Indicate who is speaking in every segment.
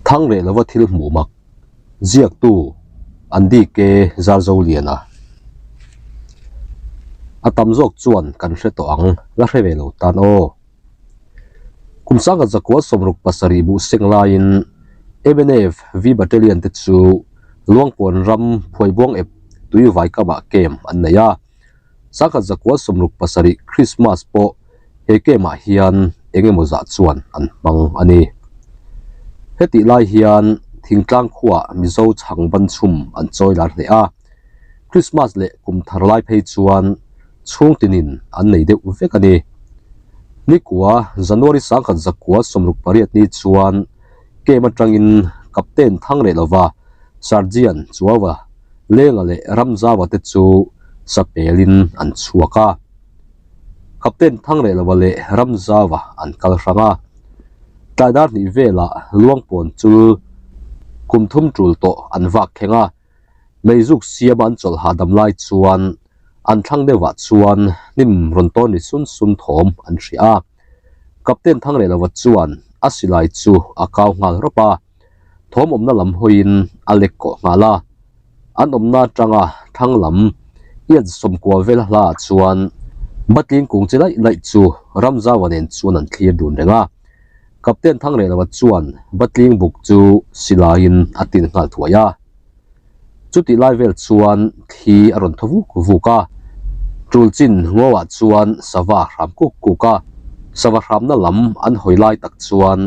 Speaker 1: Thang leh lova thil hmuh mak ziaktu Andy K Zarzoliana a tam zawk chuan kan hre tawh ang la hre ve lo tan aw. Kum sangkhat zakua 67 buh seng laiin MNF V Battalion te chu Luangpuan ram Phuaibuang ep Tuivai kamah camp an nei a. Sangkhat zakua 67 Krismas pawh he camp ah hian eng emaw zah chuan an hmang a ni. Hetih lai hian thingtlang khuaah Mizo chhang ban chhum an chawi lar hle a, Krismas leh kum thar lai phei chuan chhung tinin an nei deuh vek a ni. Nikua January sangkhat zakua 68 ni chuan camp atangin Captain Thangrehlova, Sergeant Chuauva, Lenga leh Ramzauva te chu sapelin an chhuak a. Captain Thangrehlova leh Ramzauva an kal hrang a. Tlai dar hnih velah Luangpawn chul kum thum tul tawh an vak thleng a. Meizuk siama an chawlh hahdam lai chuan an thlang deuhah chuan hnim rawn tawn ri sun sun thawm an hria a. Captain Thangrehlova chuan a silai chu a kau nghal rawp a. Thawm awmna lam hawiin a lek kawh nghal a, an awmna atanga thlang lam iat sawmkua vel hla ah chuan Batling kung chi laih laih chu Ramzaua nen chuan an thlir dun reng a. Captain Thangrehlova chuan Batling buk chu silaiin a tin nghal thuai a. Chutih lai vel chuan thli a rawn thaw vuk vuk a, tul chin ngawah chuan sava hram kuk kuk a, sava hramna lam an hawi lai tak chuan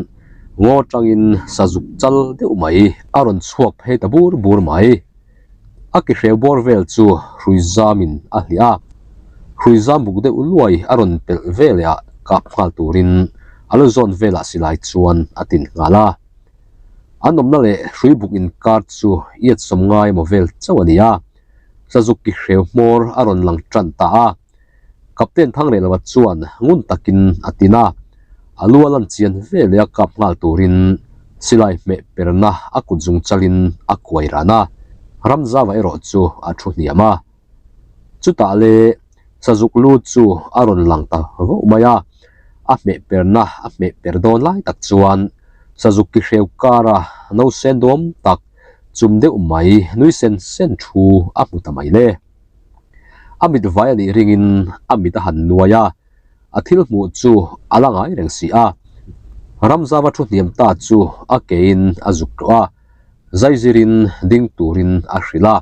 Speaker 1: ngaw atangin sazuk chal deuh mai a rawn chhuak phei ta bur bur mai. A ki hreu bawr vel chu hrui zamin a hliah a, hrui zam buk deuh luai a rawn pelh veleh ah kap nghal turin a lu zawn velah silai chuan a tin nghal a. An awmna leh hrui buk inkar chu iat sawm ngai emaw vel chauh a ni a, Sazuk ki hreu hmawr a rawn lang tan ta a. Captain Thangrehlova chuan ngun takin a tin a, a lu a lan chian ve leh a kap nghal turin silai hmeh perna a kut zung chalin a kuai ran a, Ramzava erawh chu a thu hniam a. Chutah le Sazuk lu chu a rawn lang ta vauh mai a, a hmeh perna a hmeh per dawn lai tak chuan Sazuk ki hreu kara no sen duam tak chum deuh mai nui sen sen thu a hmu ta mai le. A mit vai a nih ringin a mit a han nuai a, a thil hmuh chu a la ngai reng si a. Ramzava thu hniam ta chu a kein a zuk tawh a, zaizirin ding turin a hrilh a.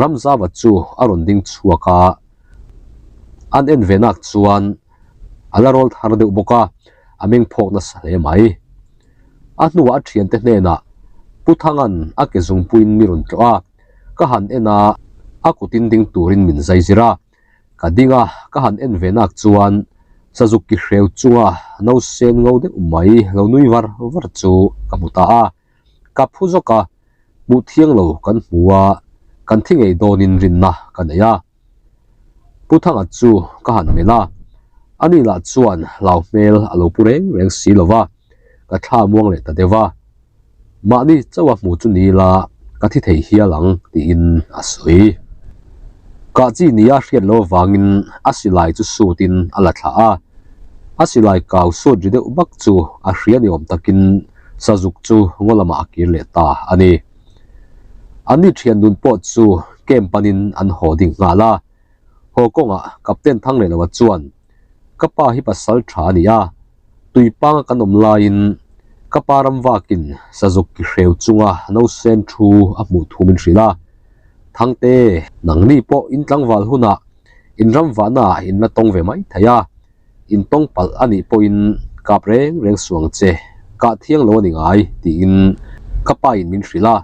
Speaker 1: Ramzava chu a rawn ding chhuak a, an en ve nak chuan a la rawl thar deuh bawk a, a meng phawk nasa hle mai. A hnuah a thiante hnenah Pu Thanga'n a ke zungpuiin mi rawn tlawh a, ka han en a, a kutin ding turin min zaizir a. Ka ding a, ka han en ve nak chuan Sazuk ki hreu chunga no sen ngo deuh mai lo nui var var chu ka hmu ta a. Ka phu zawk a, hmuh thiang lo kan hmu a, kan thi ngei dawnin rinna ka nei a. Pu Thanga chu ka han melh a, ani lah chuan hlau hmel a lo pu reng reng si lo va, ka thla muang leh ta deuh a. Mahni chauha hmu chu ni ila ka thi thei hial ang tiin a sawi. Kah chi nia hriat loh avangin a silai chu sutin a la thlah a, a silai kau sut ri deuh vak chu a hria ni awm takin Sazuk chu ngaw lamah a kir leh ta a ni. Anni thian dun pawh chu camp panin an haw ding nghal a. Haw kawngah Captain Thangrehlova chuan, Ka pa hi pasal tha a ni a, tuipanga kan awm laiin ka pa ram vakin Sazuk ki hreu chunga no sen thu a hmuh thu min hrilh a. Thangte, nangni pawh in tlangval hunah in ram vahnaah in la tawng ve mai thei a. Intawng palh a nih pawhin kap reng reng suang che, kah thiang lo a ni ngai tiin ka pa in min hrilh a.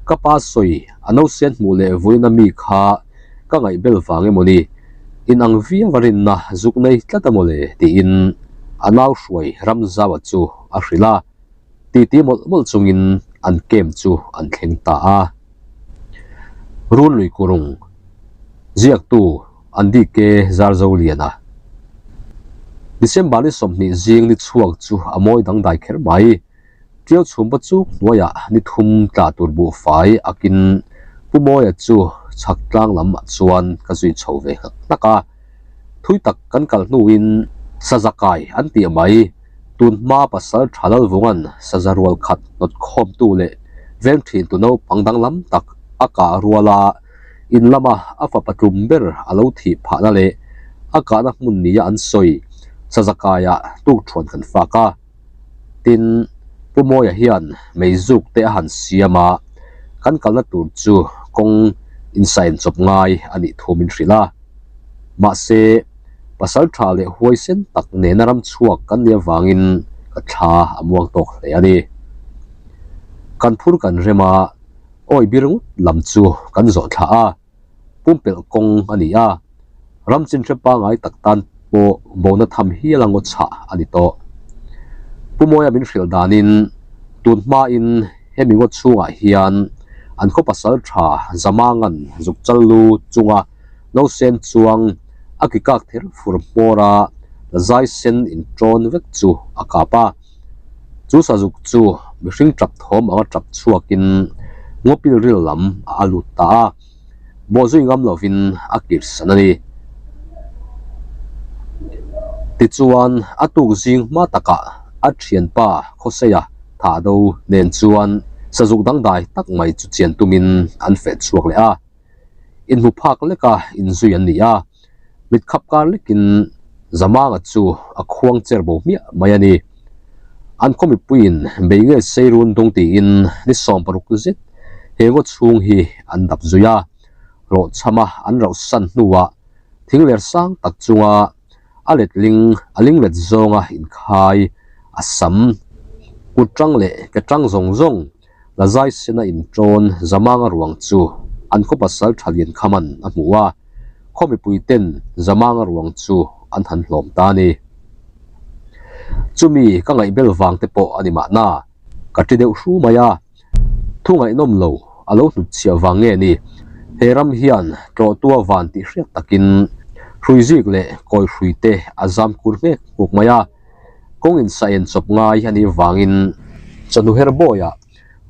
Speaker 1: Ka pa sawi a nausen hmuh leh vawiin a mi kha ka ngaih bel vang emaw ni, in ang viau a rinna zuk nei tlat a maw le tiin a nau hruai Ramzaua chu a hrilh a. Titi mawlh mawlh chungin an camp chu an thleng ta a. Runlui Kurung ziaktu. Andy K. Zarzoliana. December ni 20 zing ni chhuak chu a mawi dangdai kher mai. Tiau chhumpa chuk hnuaiah ni thum tla tur buhfai akin Pu Mawia chu chhak tlang lam ah chuan ka zui chho ve nghak nghak a. Thui tak kan kal hnuin Sazakai an tih mai. Tun hma pasal tha Lalvunga'n saza rual khat hnawt khawmtu leh veng thintu naupang danglam tak a kah ruala in lama a fapa tlum ber a lo thih phahna leh a kahna hmun nia an sawi saza kaiah tukthuan kan fak a. Tin, Pu Mawia hian meizuk te a han siam a, kan kalna tur chu kawng insain chawp ngai a nih thu min hrilh a. Mahse, pasal tha leh huaisen tak nena ram chhuak kan nih avangin ka thla a muang tawk hle a ni. Kan phur kan rem a, awi bir ngawt lam chu kan zawh thlah a. Pumpelh kawng a ni a, ram chin hre pangai tak tan pawh bona tham hial a ngaw chhah a ni tawh. Pu Mawia min hrilh danin tun hmain hemi ngaw chhungah hian an khaw pasal tha Zamangan zuk chal lu chunga nausen chuang a ki kak ther fur hmawr a zai sen inṭawn vek chu a kap a. Chu sazuk chu mihring tap thawm anga tap chhuakin ngawpil ril lam a lut ta a, bawhzui ngam lovin a kirsan a ni. Tichuan, a tuk zing hma takah a thianpa Khawseia thahdo nen chuan sazuk dangdai tak mai chu chian tumin an feh chhuak leh a, inhmu phak leka inzui an ni a. Mit khap kar lekin Zamanga chu a khuang cher bo hmiah mai a ni. An khaw mipuiin bei nge sei run dung tiin ni 60 zet he ngaw chhung hi an dap zui a. Hlawhchhama an rauhsan hnuah thingler sang tak chunga a letling a linglet zawnga inkhai a sam kut tang leh ke tang zawng zawng la zai sena inṭawn Zamanga ruang chu an khaw pasal tha lian khaman a hmu a, khaw mipui ten Zamanga ruang chu an han hlawm ta a ni. Chumi ka ngaihbel vang te pawh a ni mahna, ka ṭi deuh hru mai a, thu ngaihnawm lo a lo hnutchhiah vang nge ni, he ram hian tlawhtua van tih hriat takin hruizik leh kawi hrui te a zam kur nghek nghuk mai a. Kawng insa en chawp ngai a nih vangin chawhnu her bawiah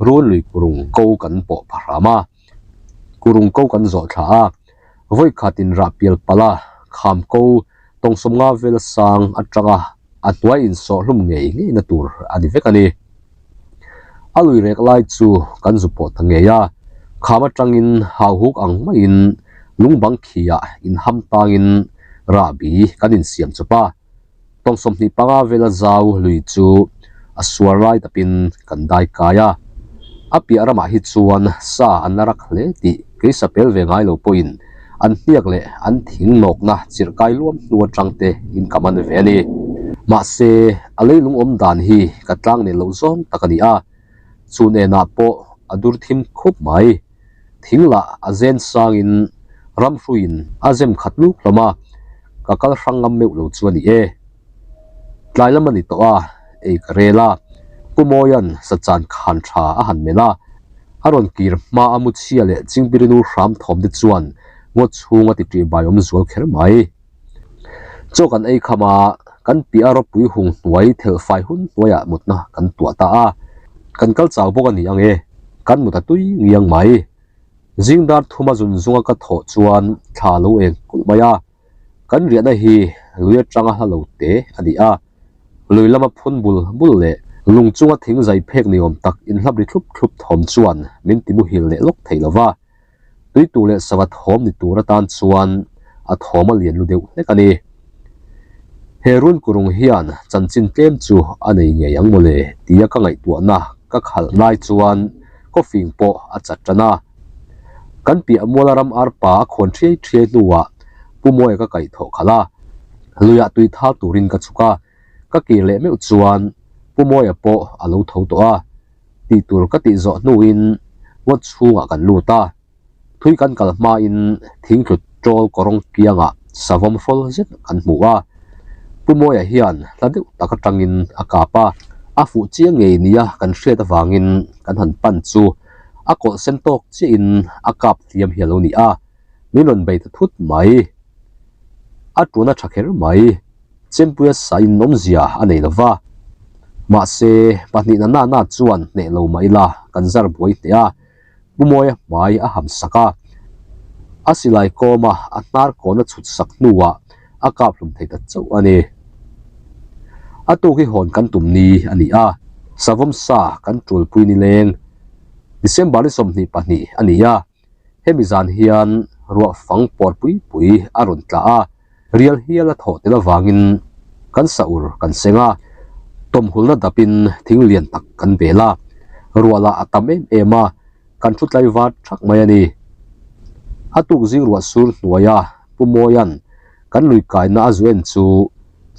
Speaker 1: run lui kurung ko kan pawh pha hram a, kurung ko kan zawh thla a, vawi khat inrah pial palh a, kham ko tawng 50 vela sang atanga a hnuai insawh hlum ngei ngeina tur a ni vek a ni. A lui rek lai chu kan zu pawh ta ngei a, kham atangin hauhuk ang maiin lungbang khiah inham tangin rahbi kan insiam chawp a. Tawng 25 vela zau lui chu a suar lai tapin kan dai kai a. A piah ramah hi chuan sa an la rak hle tih kei sa pel ve ngai lo pawhin an hniak leh an thing nawkna chirh kai luam hnu atang te in ka man ve a ni. Mahse, a leilung awm dan hi ka tlang nen loh zawng tak a ni a, chu nenah pawh a dur thim khup mai. Thing lah a zen sangin ramhruiin a zem khat luk hlawm a, ka kal hrang ngam meuh lo chu a ni e. Tlai lam a ni tawh a, ei ka rel a, Pu Mawia'n sachan khan tha a han melh a, a rawn kir hma a muchhia leh Chingpirinu hram thawm te chuan ngaw chhung a ti ṭih bai awm zual kher mai. Chaw kan ei kham a, kan piah a ropui hung hnuai thelh fai hun hnuaiah mutna kan tuah ta a, kan kal chau bawk a ni ang e, kan mut a tui ngiang mai. Zing dar thuma zun zunga ka thawh chuan thla lo eng kulh mai a, kan riahna hi lui atanga hla lo te a ni a, lui lama phun bul bul leh lung chunga thing zai phek ni awm tak inhlap ri thlup thlup thawm chuan min ti muhil leh lawk thei lo va. Tui tur leh sava thawm ni tur atan chuan a thawm a lian lu deuh hlek a ni. He run kurung hian chanchin tlem chu a nei ngei ang mawle tia ka ngaihtuahna ka khalh lai chuan coffee pawh a chat tan a. Kan piah muala ram arpa a khawn thiai thiai hnuah Pu Mawia ka kaih thawh khalh a, luiah tui thal turin ka chhuk a, ka kir leh meuh chuan Pu Mawia pawh a lo tho tawh a. Tih tur ka tih zawh hnuin ngawt chhungah kan lut a, thui kan kal hmain thingtlut ṭawl kawrawng kiangah savawm hrawl zet kan hmu a, Pu Mawia hian hla deuh tak atangin a kap a, a fuh chiang ngei nia kan hriat avangin kan han pan chu a kawlh sen tawk chiahin a kap hliam hi a lo ni a, min rawn bei ta thut mai. A tuna tha kher mai. Chempuia sain awmzia a nei lo va. Mahse, pahnihna na na chuan hneh lo mah ila kan zar buai hneh a, Pu Mawia hmai a ham sak a. A silai kawma a hnar kawn a chhut sak hnuah a kap hlum thei ta chauh a ni. A tuk hi hawn kan tum ni a ni a, savawm sa kan tulpui nileng. December ni 22 a ni a, hemi zan hian ruah fang pawr pui pui a rawn tla a, rial hial a thawh tel avangin kan sa ur kan seng a, tawmhulna dapin thing lian tak kan bel a, ruah lah a tam em em a, kan thu tlai vat thak mai a ni. A tuk zing ruah sur hnuaia Pu Mawia'n kan lui kaina a zu en chu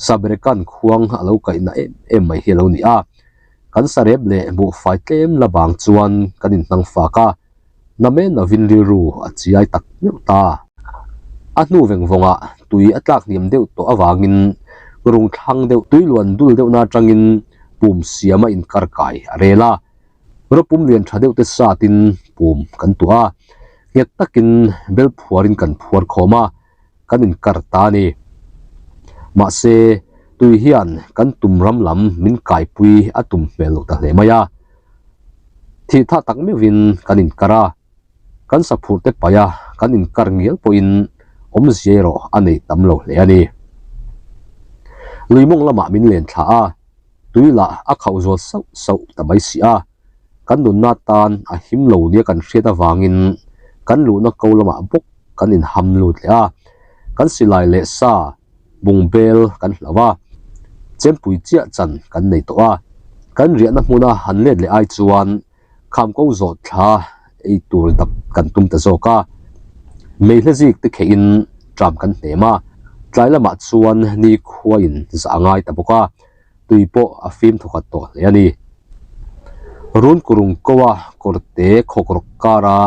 Speaker 1: Sabrekan khuang a lo kaihna em em mai hi a lo ni a, kan sarep leh buhfai tlem la bang chuan kan inhnang fak a, namen lovin rilru a chiai tak meuh ta. A hnu veng vawngah tui a tlak hniam deuh tawh avangin rung thlang deuh tui luan dul deuhna atangin pum siama inkar kai a rel a, rawpum lian tha deuh te satin pum kan tuah a, nghet takin bel phuarin kan phuar khawm a. kan inkar ta a ni. Mahse, tui hian kan tum ram lam min kaipui a tum hmel loh ta hle mai a. Thih thah tak meuhin kan inkar a, kan saphur te paih a kan inkar ngial pawhin awmzia erawh a nei tam lo hle a ni. Lui mawng lamah min len thla a, tui lah a khauh zual sauh sauh ta mai si a. Kan nunna tan a him lo nia kan hriat avangin kan luhna ko lamah bawk kan inham lut leh a, kan silai leh sa bungbel kan hlauh a, chempui chiah chan kan nei tawh a, kan riahna hmuna han let leh ai chuan khamko zawh thla ei tur dap kan tum ta zawk a, meihle zik te kheihin tram kan hnem a, tlai lamah chuan nikhuain zah a ngai ta bawk a. tui pawh a fim thawkhat tawh hle a ni. Run kurung ko a kawrte khawk rawk kara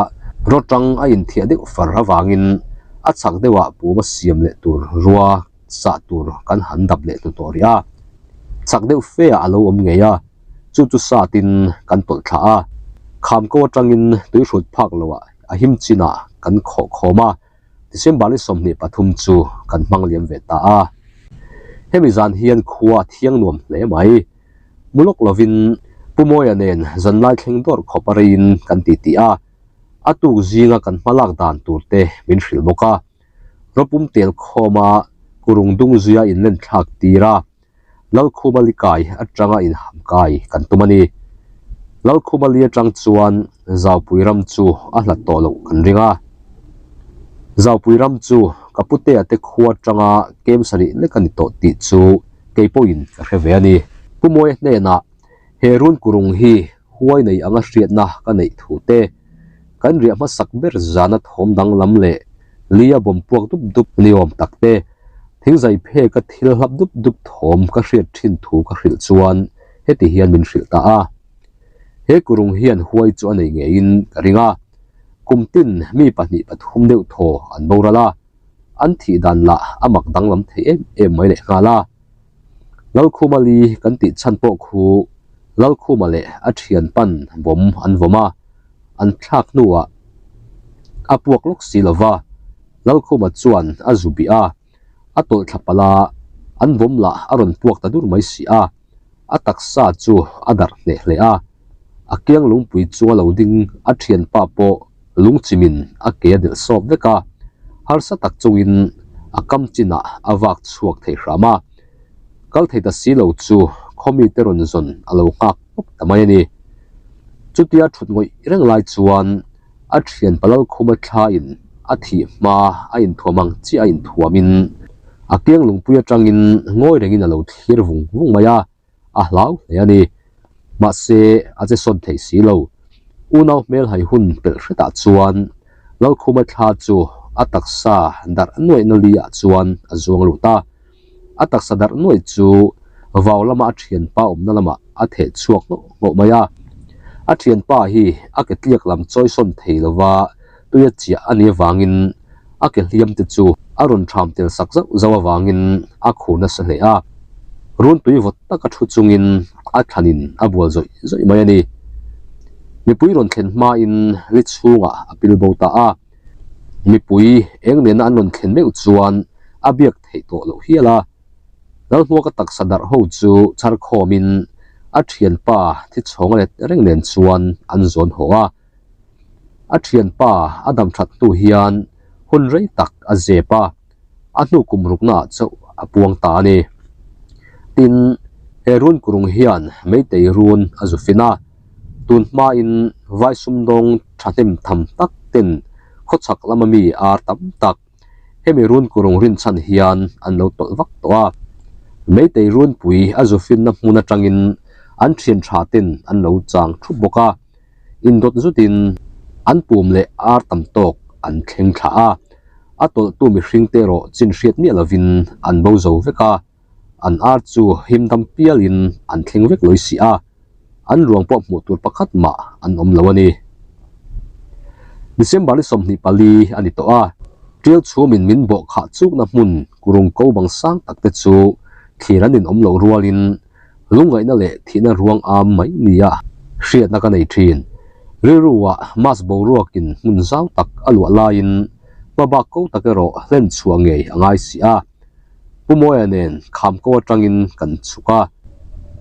Speaker 1: rawtang a inthiah deuh far avangin a chhak deuhah pum a siam leh tur rua sah tur kan han dap leh hnuhnawh rih a. Chhak deuh fe ah a lo awm ngei a, chu chu satin kan tawlh thla a, kham ko atangin tui hrut phak loah a him chinah kan khawh khawm a. December ni 23 chu kan hmang liam ve ta a. Hemi zan hian khua a thiang nuam hle mai. Mu lawk lovin Pu Mawia nen zanlai thleng dawrh khawp a reiin kan ti tih a, a tuk zinga kan hma lak dan tur te min hrilh bawk a. Rawpum tel khawma kurung dung zuia inlen thlak tir a. Lalkhuma li kai atanga inham kai kan tum a ni. Lalkhuma li atang chuan Zaupui ram chu a hlat tawh loh kan ring a. Zaupui ram chu ka putea te khua atanga kem sarih lek a ni tawh tih chu kei pawhin ka hre ve a ni. Pu Mawia hnenah he run kurung hi huai nei anga hriatna ka neih thu te, kan riah hmasak ber zana thawm danglam leh lia bawm puak dup dup ni awm tak te, thingzai pheka thil hlap dup dup thawm ka hriat thin thu ka hrilh chuan heti hian min hrilh ta a. He kurung hian huai chu a nei ngeiin ka ring a, kum tin mi pahnih pathum deuh thaw an boral a, an thih dan lah a mak danglam thei em em mai leh nghal a. Lalkhuma li kan tih chhan pawh khu Lalkhuma leh a thian pan bawm an vawm a, an thlak hnuah a puak lawk si lo va, Lalkhuma chuan a zu bih a, a tawlh thla palh a, an vawm lah a rawn puak ta dur mai si a, a taksa chu a darh hneh hle a, a kiang lungpui chunga lo ding a thianpa pawh lungchimin a ke a delh sawp vek a, harsa tak chungin a kam chinah a vak chhuak thei hram a, kal thei ta si lo chu khawmite rawn zawn a lo nghak tawp ta mai a ni. Chutia thut ngawih reng lai chuan a thian Palalkhuma thlain a thih hma a inthuam ang chiah a inthuamin a kiang lungpui atangin ngawi rengin a lo thlir vung vung mai a. a hlau hle a ni. Mahse, a che sawn thei si lo. Unau hmel hai hun pelh hretah chuan Lalkhuma thla chu a taksa darh nuaihna li ah chuan a zuang lut a. A taksa darh nuaih chu vau lama a thianpa awmna lamah a theh chhuak hnawh hnawh mai a. A thianpa hi a ke tliak lam chawi sawn thei lova tuia chiah a nih avangin a ke hliam te chu a rawn ṭham tel sak zauh zauh avangin a khur nasa hle a. Runtui vawt taka ṭhu chungin a thlanin a bual zawih zawih mai a ni. Mipui rawn thlen hmain li chhungah a pil bo ta a. Mipui eng nena an rawn thlen meuh chuan a biak theih tawh loh hial a. Lalhmuaka taksa darh ho chu chhar khawmin a ṭhianpa thi chhawng a let reng nen chuan an zawn haw a. A thianpa a dam that hnu hian hun rei tak a zep a, a hnu kum ruknaah chauh a puang ta a ni. Tin, He run kurung hian Meitei run a zu fin a, tun hmain vai sumdawng thahnem tham tak ten khawchhak lama mi ar tam tak hemi run kurung rinchhan hian an lo tawlh vak tawh a. Meitei runpui a zu finna hmun atangin an thian tha ten an lo chang thup bawk a, indawt zutin an pum leh ar tam tawk an thleng thla a, a tawlhtu mihring te erawh chin hriat miah lovin an bo zo vek a. An ar chu him dam pialin an thleng vek lawi si a, an ruang pawh hmuh tur pakhat mah an awm lo a ni. December ni 24 a ni tawh a, Tial chhumin min bawh khah chukna hmun kurung ko bang sang tak te chu thlir an inawm loh rualin lungngaihna leh thihna ruang am mai nia hriatna ka nei thin. Rilruah mass boruakin hmun zau tak a luah laiin hmabak ko tak erawh hlen chhuah ngei a ngai si a. Pu Mawia nen kham ko atangin kan chhuk a,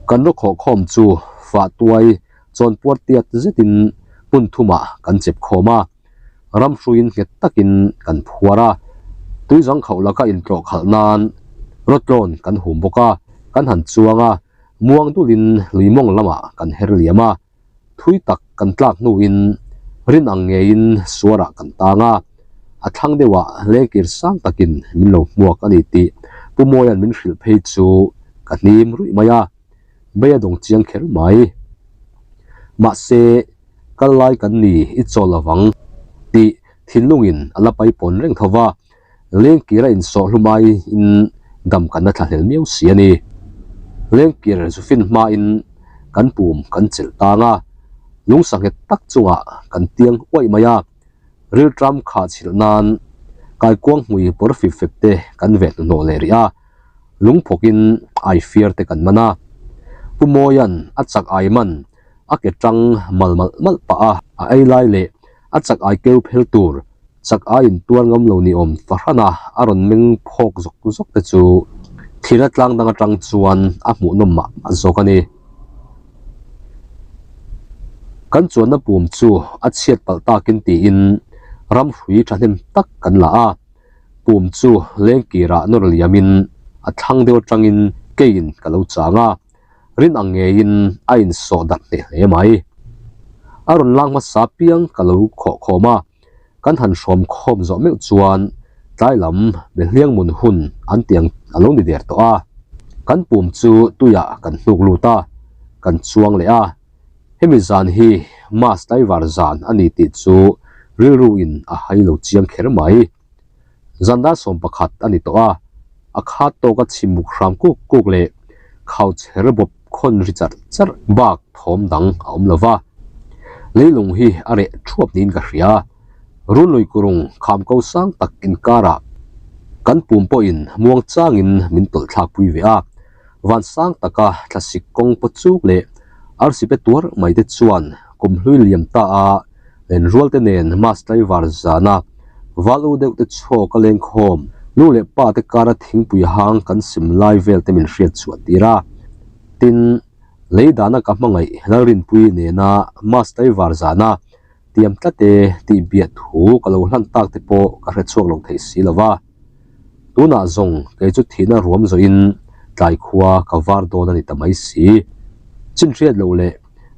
Speaker 1: kan raw khawh khawm chu fah tuai chawn puar tiat zetin hmun thumah kan chep khawm a, ram hruiin nghet takin kan phuar a, tuizang khauh laka intlawh khalh nan rawtlawn kan hum bawk a, kan han chuang a, muang dulin lui mawng lamah kan her liam a. Thui tak kan tlak hnuin rin ang ngeiin suarah kan tang a, a thlang deuhah lengkir sang takin min lo hmuak a ni tih Pu Mawia'n min hrilh phei chu ka hnim ruih mai a, bei a dawng chiang kher mai. Mahse, kal lai kan ni i chawl lovang tih thinlungin a la paipawn reng tho va, Lengkir a insawh hlum aiin dam kan la thlahlel miau si a ni. Lengkir zufin hmain kan pum kan chelh tang a, lungsa nghet tak chungah kan tiang uaih mai a, rilṭam khah chhilh nan kaikuang hmui pawr fip fep te kan veh hnuhnawh leh rih a, lungphawkin aifiar te kan man a. Pu Mawia'n a chak ai man a ke ṭang mal malh malh pah a, a ei lai leh a chak ai keu phel tur chak ai intuar ngam lo ni awm fahran a a rawn meng phawk zawk zawk te chu thirna tlang dang atang chuan a hmuhnawm mah mah zawk a ni. Kan chuanna pum chu a chhiat palh takin tiin ram hrui thahnem tak kan la a, pum chu lengkirah nawr liamin a thlang deuh atangin keiin ka lo chang a. Rin ang ngeiin a insawh darh hneh hle mai. A rawn lang hmasa piang ka lo khawh khawm a, kan han hrawm khawm zawh meuh chuan tlai lam behliang mun hun an ti ang a lo ni der tawh a. Kan pum chu tuiah kan hnuk lut a, kan chuang leh a. Hemi zan hi Mass tlaivar zan a ni tih chu rilru in a hai lo chiang kher mai. Zan dar 11 a ni tawh a, a khat tawka chhim muk hram kuk kuk leh khau chher bawp khawn ri charh charh bak thawm dang a awm lo va. Leilung hi a reh thuap niin ka hria. Runlui kurung kham ko sang tak inkarah kan pum pawhin muang changin min tawlh thlak pui ve a. Van sang taka thlasik kawng paw chuk leh arsi pe tuar mai te chuan kum hlui liam ta a lenrual te nen mass tlaivar zana val u deuh te chhawk a lengkhawm nu leh pa te kara thingpui hang kan sim lai vel te min hriat chhuah tir a. Tin, lei dana ka hmangaih Lalrinpui nena mass tlaivar zana tiam tlat e tih biah thu ka lo hlan tak te pawh ka hre chhuak lo thei si lo va. Tunah zawng kei chu thihna ruam zawhin tlai khua ka var dawn a ni ta mai si. Chin hriat loh leh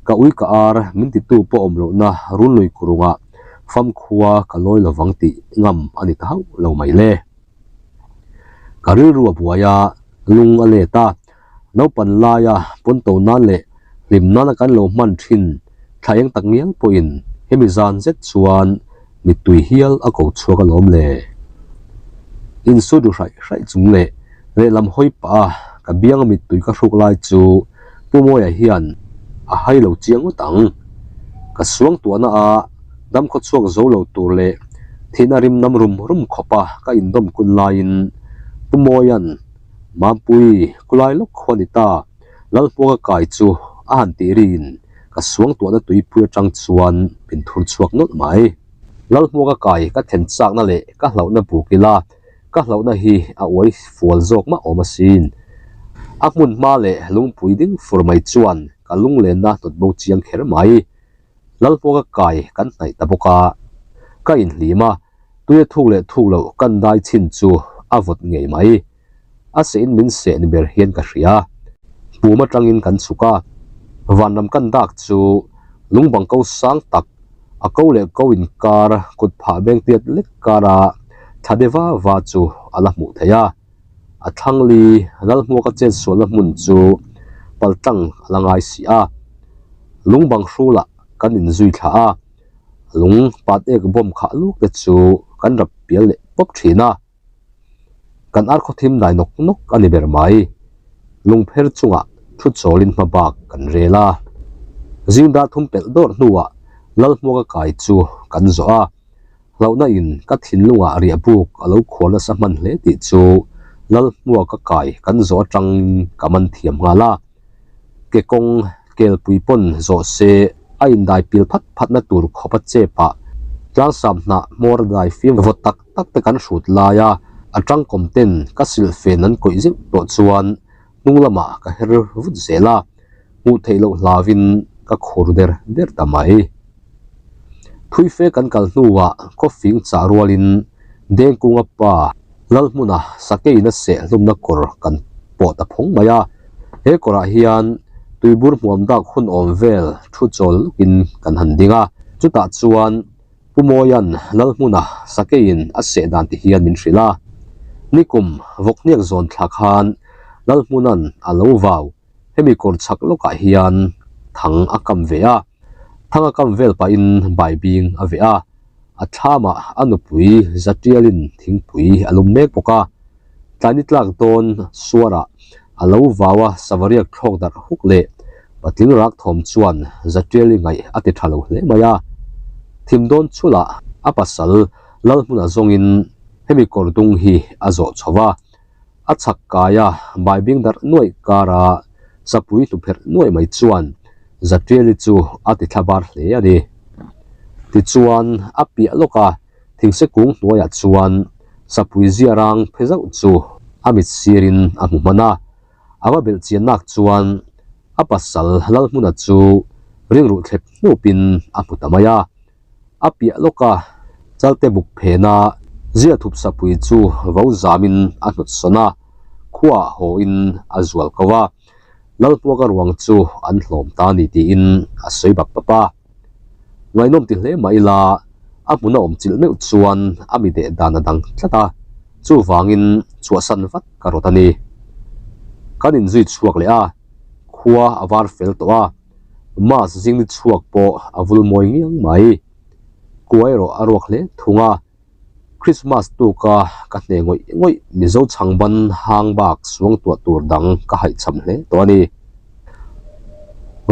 Speaker 1: ka ui ka ar min titu pawh awm lohna runlui kurungah famkhua ka lawi lovang tih ngam a ni ta hauh lo mai le. Ka rilru a buai a, lung a let a, Naupan laia pawnto nan leh hlim nana kan lo hman thin thla eng tak ngial pawhin hemi zan zet chuan mittui hial a ko chhuak alawm le. Insu duh hraih hraih chung leh lehlam hawi pah a ka bianga mittui ka hruk lai chu Pu Mawia hian a hai lo chiang ngawt ang. Ka suang tuahna a damkhaw chhuak zo lo tur leh thihna rim nam rum rum khawpa ka indawm kun laiin Pu Mawia'n Mampui, kulai lawk khaw a ni ta, Lalhmuaka kai chu a han tih riin ka suangtuahna tuipui atang chuan min thur chhuak nawlh mai. Lalhmuaka kai ka then chakna leh ka hlauhna buk ila, ka hlauhna hi a uai fual zawk mah awm asin. A hmun hma leh lungpui ding fur mai chuan ka lunglenna hnawt bo chiang kher mai. Lalhmuaka kai kan hnaih ta bawk a, ka inhlim a, Tuia thuk leh thuk loh kan dai chin chu a vawt ngei mai. A seh in min seh ni ber hian ka hria. Pum atangin kan chhuk a, vanram kan dak chu lungbang ko sang tak, a ko leh ko inkar kut phah beng tiat lek kara thla de va va chu a la hmuh theih a. A thlang li Lalhmuaka chetsualna hmun chu paltlang a la ngai si a, lungbang hrulah kan inzui thla a, lung pat ek bawm khah luk te chu kan rap pial leh pawp thin a. Kan ar khawthim dai nawk nawk a ni ber mai. Lungpher chungah thu chawlin hma bak kan rel a. Zingdar thum pelh dawrh hnuah Lalhmuaka kai chu kan zawh a. Hlauhna in ka thinlungah riah buk a lo khual nasa hman hle tih chu Lalhmuaka kai kan zawh atangin ka man thiam nghal a. Ke kawng kelpui pawn zawh se a indai pil phat phatna tur khawp a chep ah tlangsam hnah hmawr dai fim vawt tak tak te kan hrut lai a, a tangkawm ten ka silhfen an kawih zeuh tawh chuan hnung lamah ka her vut zel a, hmuh theih loh hlauin ka khur der der ta mai. Thui fe kan kal hnuah khawfing chah rualin Dengkunga pa Lalhmuna sakeiin a seh hlumna kawr kan pawh ta phawng mai a, he kawrah hian tuibur hmuam dak hun awm vel thu chawl lukin kan han ding a, chutah chuan Pu Mawia'n Lalhmuna sakeiin a seh dan ti hian min hrilh a, nikum vawkhniak zawn thla khan Lalhmuna'n a lo vau hemi kawr chhak lawkah hian thang a kam ve a. Thang a kam vel pahin baibing a veh a, a thlamah a nupui Zatialin thingpui a lum mek bawk a. Tlaini tlak dawn suarah a lo vau a savariak thlawk darh huk leh patling rak thawm chuan Zatiali ngaih a ti tha lo hle mai a. Thim dawn chhulah a pasal Lalhmuna zawngin hemi kawr dung hi a zawh chho va. A chhak kaia baibing darh nuaih kara sapui hlu pherh nuaih mai chuan Zatiali chu a ti thla bar hle a ni. Tichuan a piah lawk a, thingse kung hnuaiah chuan sapui zia rang phe zauh chu a mit sirin a hmu hman a. A va belh chian nak chuan a pasal Lalhmuna chu ringruh thlep hnupin a hmu ta mai a. A piah lawk a, Chalte buk phena zia thup sapui chu vo zamin a hnawt sawn a, khuaah hawin a zual ko a, Lalhmuaka ruang chu an hlawm ta ni tiin a sawi bap bap a. Ngaihnawm ti hle mah ila, a hmun a awm chilh meuh chuan a mi deh dan a dang tlat a, chuvangin chhuahsan vat ka rawt a ni. Kan inzui chhuak leh a, khua a var fel tawh a. Mass zing ni chhuak pawh a vul mawi ngiang mai. Kua erawh a ruak hle thung a, Christmas tuka ka hne ngawih ngawih Mizo chhangban hang bak suang tuah tur dang ka haihcham hle tawh a ni.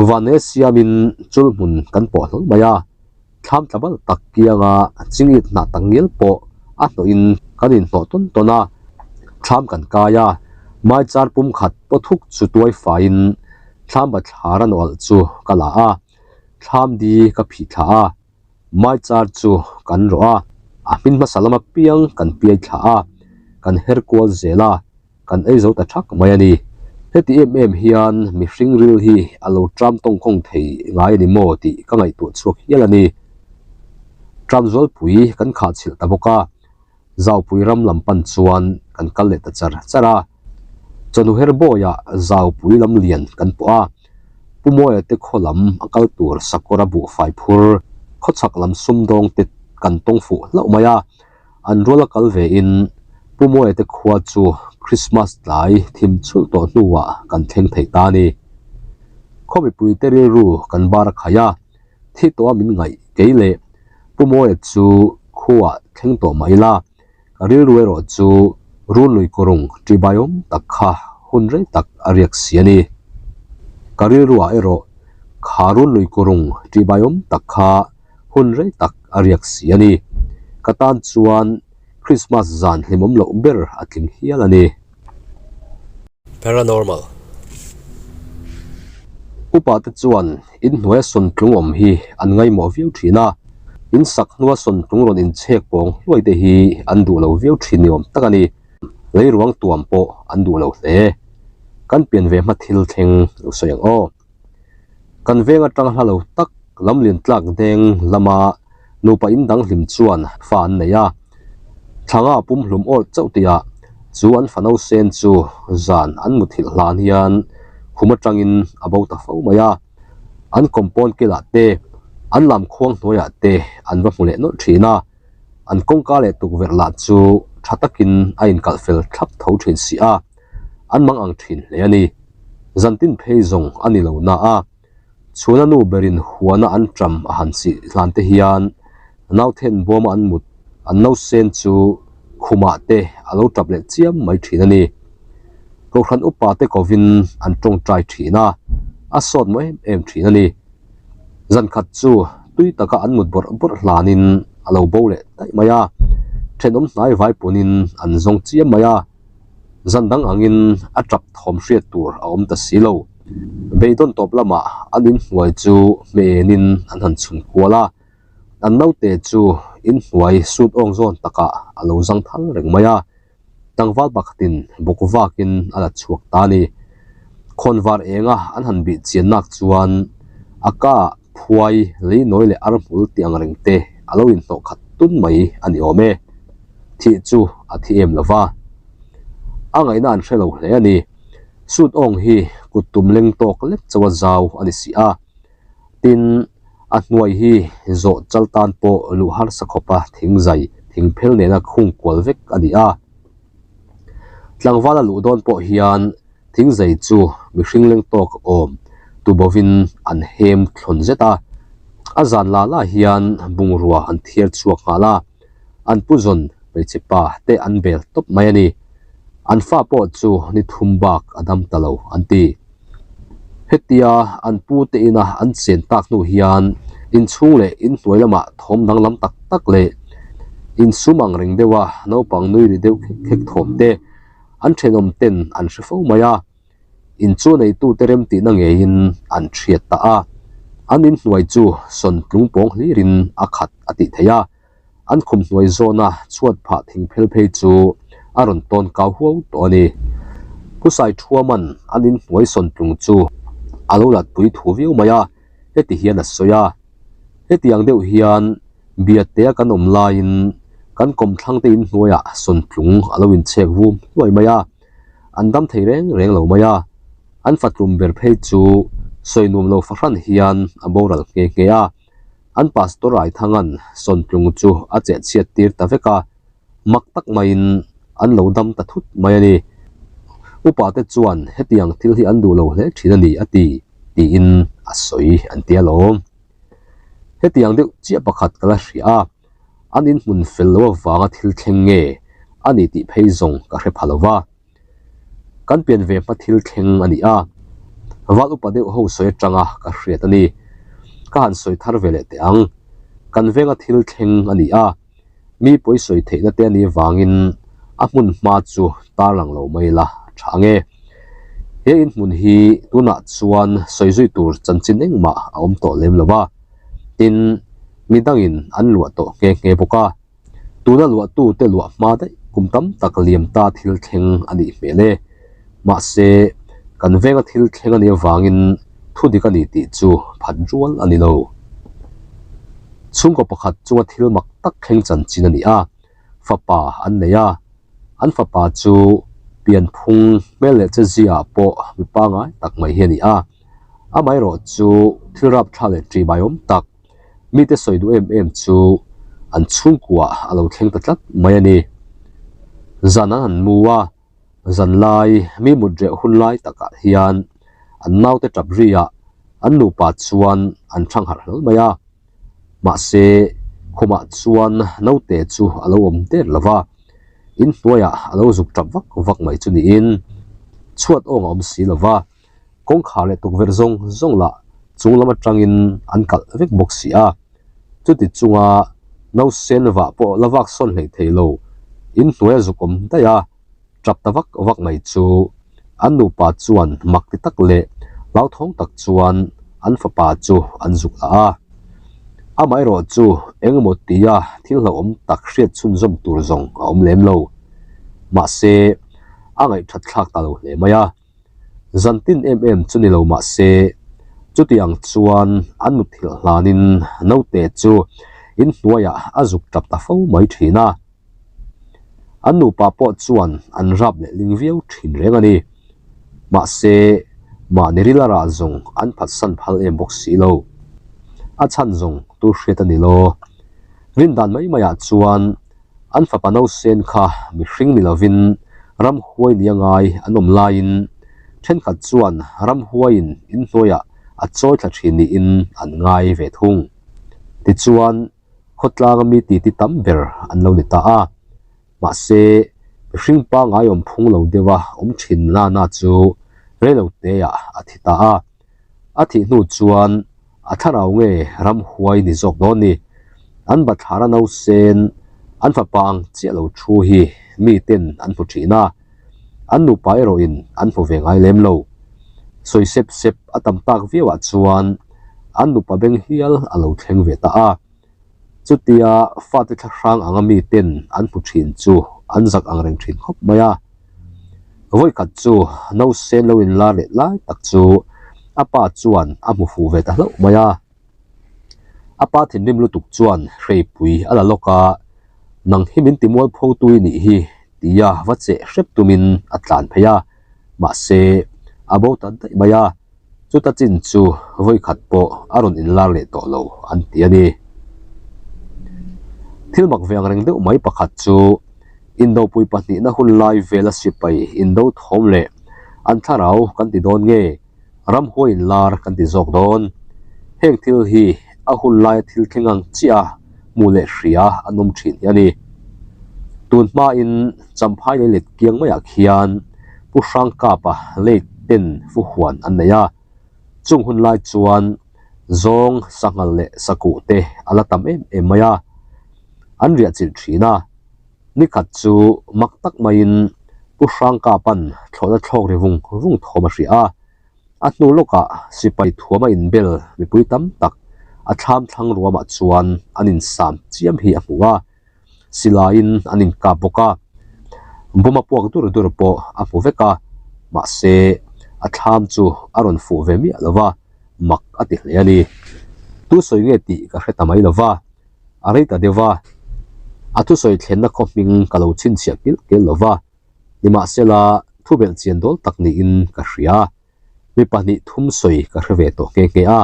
Speaker 1: Vane siamin chul hmun kan pawh hlawl mai a, thlam tla bal tak kianga chingit hnah tak ngial pawh a hnawhin kan inhnawh tawn tawn a, thlam kan kai a, maichar pum khat paw thuk chu tuai faiin thlam bathlar a nawlh chu ka la a, thlam di ka phih thla a, maichar chu kan rawh a, a hmin hmasa lama piang kan piai thla a, kan her kual zel a. Kan ei zo ta thak mai a ni. Heti em em hian mihring ril hi a lo tram tawngkhawng thei ngai a ni maw tih ka ngaihtuah chhuak hial a ni. Tram zualpui kan khah chhilh ta bawk a, Zaupui ram lam pan chuan kan kal leh ta char char a. Chawhnu her bawiah Zaupui lam lian kan pawh a, Pu Mawia te khaw lam a kal tur sakawr a buhfai phur khawchhak lam sumdawng te kan tawng fuh hlauh mai a. An rual a kal ve in Pu Mawia te khua chu Christmas tlai thim chhulh tawh hnuah kan thleng thei ta a ni. Khaw mipui te rilru kan bar a khai a, thi tawha min ngaih kei leh Pu Mawia chu khuaah thleng tawh mah ila, ka rilru erawh chu Runlui kawrung ṭihbaiawm tak kha hun rei tak a riak si a ni. Ka rilruah erawh kha Runlui kawrung ṭihbaiawm tak kha hun rei tak a riak si a ni. Ka tan chuan Christmas zan hlimawm loh ber a tling hial a ni.
Speaker 2: Paranormal.
Speaker 1: Upa te chuan inhnuaia sawntlung awm hi an ngaimawh viau thin a, in sak hnua sawntlung rawn inchhek pawng hluai te hi an duh lo viau thin ni awm tak a ni. Leiruang tuam pawh an duh lo hle. Kan pian ve hma thil thleng lo sawi ang aw. Kan veng atang hla lo tak lamlin tlak deng lama nupa in dang hlim chuan fa an nei a, thlanga pumhlum awrh chauh tihah chu an fano sen chu zan an muthilh hlan hian Khum atangin a bo ta fo mai a. An compound kilah te, an lam khuang hnuaiah te an va hmu leh nawlh thin a. An kawngka leh tukverh lah chu tha takin a inkalh fel thlap tho thin si a, an mang ang thin hle a ni. Zantin phei zawng a ni lo na a. Chhuna nu berin huana an ṭam a han sih hlan te hian nauthen bawma an mut an nausen chu khumah te a lo ṭap leh chiam mai ṭhin a ni. Kohhran upa te kovin an ṭawngṭai ṭhin a, a sawt maw em em ṭhin a ni. Zan khat chu tui taka an mut bawrh bawrh hlanin a lo bo leh daih mai a, ṭhenawm hnai vai punin an zawng chiam mai a. Zan dang angin a tap thawm hriat tur a awm ta si lo. Beidawn tawp lamah an inhnuai chu hmenin an han chhun kual a, an naute chu inhnuai sut awng zawn takah a lo zang thal reng mai a, tlangval pakhatin bawk vakin a la chhuak ta a ni. Khawnvar enga an han bih chian nak chuan a ka ah phuai, leinawi leh arhmul tih ang reng te a lo inhnawh khat tun mai a ni awm e. Thih chu a thi em lo va, a ngaihna an hre lo hle a ni. Sut awng hi kut tum leng tawk lek chauh a zau a ni si a, tin a hnuai hi zawh chal tan pawh luh harsa khawpa thing zai thing phel nena khung kual vek a ni a. Tlangval a luh dawn pawh hian thing zai chu mihring leng tawk awm tubovin an hem thlawn zet a, a zan la la hian bungrua an thiar chhuak nghal a. An pu zawn hmeichhe pa te an bel tawp mai a ni. An fa pawh chu ni thum bak a dam ta lo an ti. Hetia an pu te ina an chen tak hnu hian inchhung leh inhnuai lamah thawm danglam tak tak leh insum ang reng deuha naupang nui ri deuh khek khek thawm te an thenawm ten an hre fo mai a. In chu neitute remtihna ngeiin an hriat ta a, an inhnuai chu sawn tlung pawng hlirin a khat a tih theih a, an khum hnuai zawna chhuat phah thing phel phei chu a rawn tawn kau huau tawh a ni. Pu Saithuaman an inhnuai sawn tlung chu a lo latpui thu viau mai a, heti hian a sawi a, Hetiang deuh hian Biatea kan awm laiin kan kawmthlangte inhnuaiah sawn tlung a lo inchhek vum hluai mai a, An dam thei reng reng lo mai a, an fatlum ber phei chu sawi nuam lo fahran hian a boral nghe nghe a. An Pastor Raithanga'n Sawntlung chu a chehchhiat tir ta vek a, mak tak maiin an lo dam ta thut mai a ni. Upa te chuan hetiang thil hi an duh lo hle thin a ni a ti, tiin a sawi an ti alawm. Hetiang deuh chiah pakhat ka la hria a. An inhmun fel lo avanga thil thleng nge a ni tih phei zawng ka hre pha lo va. Kan pian ve hma thil thleng a ni a, val upa deuh ho sawi atanga ka hriat a ni. Ka han sawi thar ve leh teh ang. Kan venga thil thleng a ni a, mi pawi sawi theihna te a nih vangin a hmun hma chu tarlang lo mai la tha ang e. He inhmun hi tunah chuan sawi zui tur chanchin engmah a awm tawh lem lo va. Tin, mi dangin an luah tawh nghe nghe bawk a, tuna luahtute luah hma daih kum tam tak liam ta thil thleng a nih hmel e. Mahse, kan venga thil thleng a nih avangin thu dik a ni tih chu phat rual a ni lo. Chhungkaw pakhat chunga thil mak tak thleng chanchin a ni a, fapa an nei a, an fapa chu pianphung hmel leh cheziaah pawh mi pangngai tak mai hi a ni a. Amaherawh chu thil rapthla leh ṭihbai awm tak, mite sawi duh em em chu an chhungkuah a lo thleng ta tlat mai a ni. Zan an han mu a, zan lai mi mut reh hun lai takah hian an naute ṭap riah an nupa chuan an ṭhang harh hlawl mai a. Mahse, khumah chuan naute chu a lo awm der lo va, inhnuaiah a lo zuk ṭap vak vak mai chu niin chhuat awng a awm si lo va. Kawngkhar leh tukverh zawng zawng lah chung lam atangin an kalh vek bawk si a, chuti chunga nausen vah pawh la vak sawn hlei thei lo, inhnuai a zuk awm daih a, tap ta vak vak mai chu an nupa chuan mak ti tak leh hlauthawng tak chuan an fapa chu an zuk lah a. Amaherawh chu engemaw tia thil hlauhawm tak hriat chhunzawm tur zawng a awm lem lo. Mahse, a ngaihthat thlak ta lo hle mai a. Zan tin em em chu ni lo mah se, chuti ang chuan an mutthilh hlanin naute chu inhnuaiah a zuk tap ta fo mai thin a. An nupa pawh chuan an rap leh ling viau thin reng a ni. Mahse, Mahni ril a rah zawng an phatsan phal em bawk si lo. A chhan zawng tu hriat a ni lo. Rindan mai maiah chuan an fapa nausen kha mihring ni lovin ramhuai nia ngai an awm laiin thenkhat chuan ramhuaiin inhnuaiah a chawi thla thin niin an ngai ve thung. Tichuan, khawtlanga mi titi tam ber an lo ni ta a. Mahse, mihring pangngai awm phung lo deuha awm thin Lana chu reiloteah a thi ta a. A thih hnu chuan a thlarau nge ramhuai ni zawk dawn ni? An bathlara nausen, an fapa ang chiah lo thu hi miten an hmu thin a, an nupa erawhin an hmu ve ngai lem lo. Sawi sep sep a tam tak viauah chuan an nupa beng hial a lo thleng ve ta a. Chutia fate thla hrang anga miten an hmu thin chu an zak ang reng thin khawp mai a. Vawikhat chu nausen lo inlar leh lai tak chu a pa chuan a hmu fuh ve ta hlauh mai a. A pa thinrim lutuk chuan hreipui a la lawk a, Nang hi min timual pho tu i nih hi tia va cheh hrep tumin a tlan phei a, mahse a bo ta daih mai a. Chuta chin chu vawikhat pawh a rawn inlar leh tawh lo an ti a ni. Thil mak ve ang reng deuh mai pakhat chu Indopui pahnihna hun lai vela sipai indo thawm leh an thlarau kan ti dawn nge ramhuai inlar kan ti zawk dawn. Heng thil hi a hun laia thil thleng ang chiah a hmu leh hria an awm thin hi a ni. Tun hmain Champhai lei let kiang maiah khian Pu Hrangkapa lei ten fu huan an nei a, chung hun lai chuan zawng sanghal leh sakuh te a la tam em em mai a, an riah chilh thin a. Nikhat chu mak tak maiin Pu Hrangkapa'n thlawhna thlawk ri vung vung thawm a hria a, a hnu lawkah sipai thuam a inbel mipui tam tak a thlam thlang ruamah chuan an insam chiam hi a hmu a. Silaiin an inkap bawk a, bawm a puak dur dur pawh a hmu vek a, mahse a thlam chu a rawn fuh ve miah lo va, mak a ti hle a ni. Tu sawi nge tih ka hre ta mai lo va, a rei ta deuh va, a thusawi thlenna khaw hming ka lo chhinchhiah kilh kilh lo va, nimahsela thubelh chian dawl tak niin ka hria. Mi pahnih thum sawi ka hre ve tawh nghe nghe a,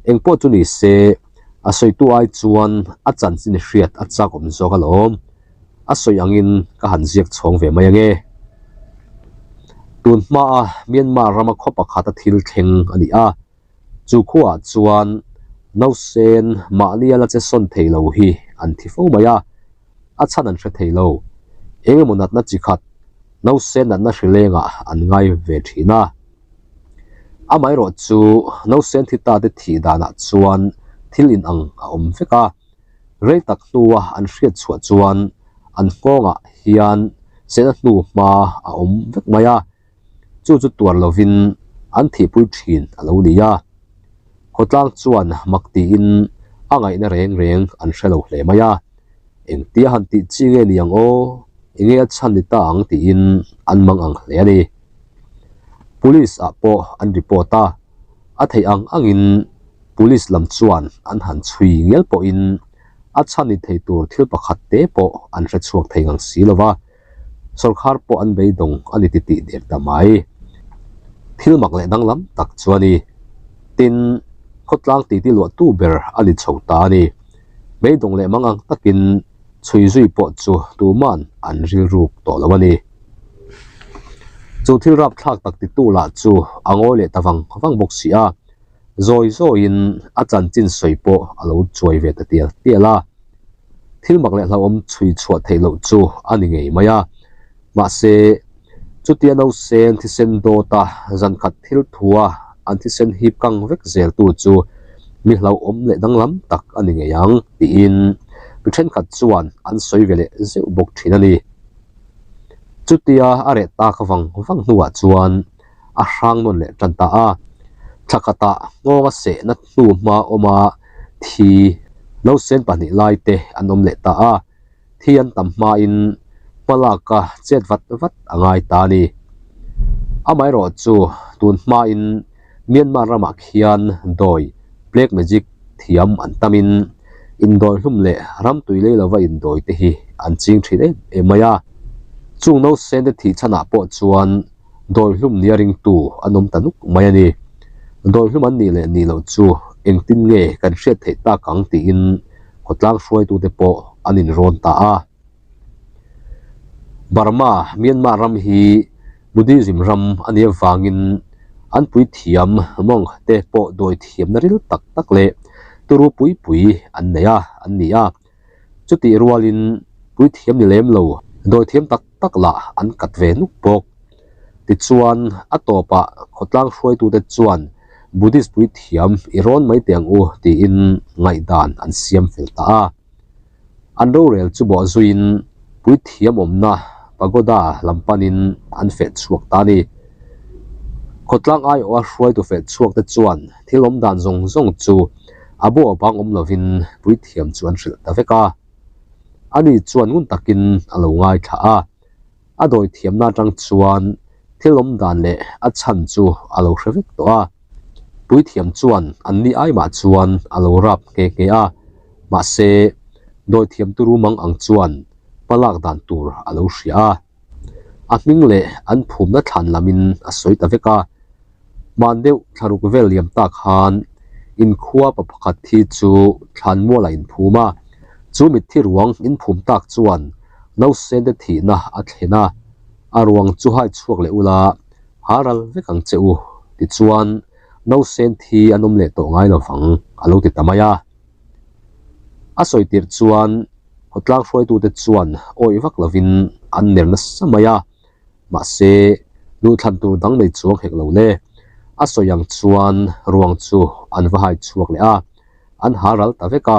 Speaker 1: engpawh chu ni se a sawitu ai chuan a chanchin hriat a chak awm zawk alawm, a sawi angin ka han ziak chhawng ve mai ange. Tun hmaa Myanmar rama khaw pakhata thil thleng a ni a, Chu khuaah chuan nausen mahnia la che sawn thei lo hi an thi fo mai a, a chhan an hre thei lo. Eng emaw natna chi khat nausen natna hri lengah an ngai ve thin a. Amaherawh chu nausen thi ta te thih danah chuan thil inang a awm vek a, rei tak hnua an hriat chhuah chuan an nghawngah hian sehna hnu hma a awm vek mai a. Chu chu tuar lovin an thihpui thin a lo ni a. Khawtlang chuan mak tiin a ngaihna reng reng an hre lo hle mai a. Engtia han tih chi nge ni ang aw, enge a chhan ni ta ang tiin an mang ang hle a ni. Police ah pawh an report a, a theih ang angin police lam chuan an han chhui ngial pawhin a chhan ni thei tur thil pakhat te pawh an hre chhuak thei ngang si lo va. Sawrkhar pawh an beidawng a ni titih der ta mai. Thil mak leh danglam tak chu a ni. Tin, khawtlang titi luahtu ber a ni chho ta a ni. Beidawng leh mangang takin chhui zui pawh chu tuman an rilruk tawh lo a ni. Chu thil rapthlak tak titu lah chu a ngawi leh ta vang vang bawk si a. Zawi zawiin a chanchin sawi pawh a lo chuai ve ta tial tial a. Thil mak leh hlauhawm chhui chhuah theih loh chu a ni ngei mai a. Mahse, chutia nausen thisen dawta zankhat thil thua an thisen hip kang vek zeltu chu mi hlauhawm leh danglam tak a ni ngei ang tiin mi thenkhat chuan an sawi ve leh zeuh bawk thin a ni. Chutia a reh tak vang vang hnuah chuan a hrang nawn leh tan ta a. Thla khatah nghawng a sehna hnu hma awma thi nausen pahnih lai te an awm leh ta a, thi an tam hmain hma laka chet vat vat a ngai ta a ni. Amaherawh chu tun hmain Myanmar ramah khian dawi, black magic, thiam an tamin indawi hlum leh ram tui lei lova indawi te hi an ching thin em em mai a. Chung nausen te thih chhanah pawh chuan. Dawihlum nia ringtu an awm ta nuk mai a ni. Dawihlum an nih leh nih loh chu engtin nge kan hriat theih tak ang tiin khawtlang hruaitute pawh an inrawn ta a. Burma, Myanmar ram hi Buddhism ram a nih avangin an puithiam, monk, te pawh dawithiamna ril tak tak leh turu pui pui an nei a, an ni a. Chutih rualin puithiam ni lem lo, dawithiam tak tak lah an kat ve nuk bawk. Tichuan, a tawpah khawtlang hruaitute chuan Buddhist puithiam i rawn mai teh ang u tiin ngaihdan an siam fel ta a. An rorel chu bawh zuiin puithiam awmna pagoda lam panin an feh chhuak ta a ni. Khawtlang aiawha hruaitu feh chhuak te chuan thil awm dan zawng zawng chu a bu a bang awm lovin puithiam chu an hrilh ta vek a. Ani chuan ngun takin a lo ngaithla a. A dawithiamna atang chuan thil awm dan leh a chhan chu a lo hre vek tawh a. Puithiam chuan an ni ai mah chuan a lo rap nghe nghe a, mahse dawithiam turu mang ang chuan hma lak dan tur a lo hria a. A hming leh an phumna thlan lamin a sawi ta vek a. Hman deuh thlaruk vel liam tak khan inkhua pa pakhat thi chu thlanmual a inphum a, chu mitthi ruang inphum tak chuan nausen te thihna a thlen a, a ruang chu hai chhuak leh ula ha ral vek ang che u tichuan nausen thi an awm leh tawh ngai lovang a lo ti ta mai a. A sawi tirh chuan khawtlang hruaitute chuan awih vak lovin an ner nasa mai a. Mahse, duhthlan tur dang nei chuang hek lo le. A sawi ang chuan ruang chu an va hai chhuak leh a, an ha ral ta vek a.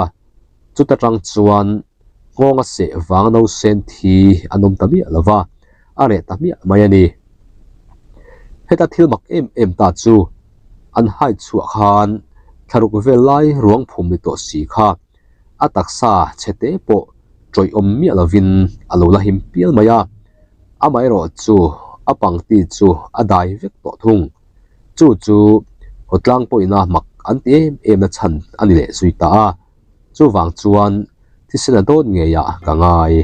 Speaker 1: Chuta tang chuan nghawng a seh vang nausen thi an awm ta miah lo va, a reh ta hmiah mai a ni. Heta thil mak em em ta chu an hai chhuah khan thlaruk vel lai ruang phum ni tawh si kha a taksa chhe te pawh tawih awm miah lovin a lo la him pial mai a, amaherawh chu a pangti chu a dai vek tawh thung. Chu chu khawtlang pawhina mak an ti em em na chhan a ni leh zui ta a, chuvang chuan thisen a dawt ngeiah ka ngai.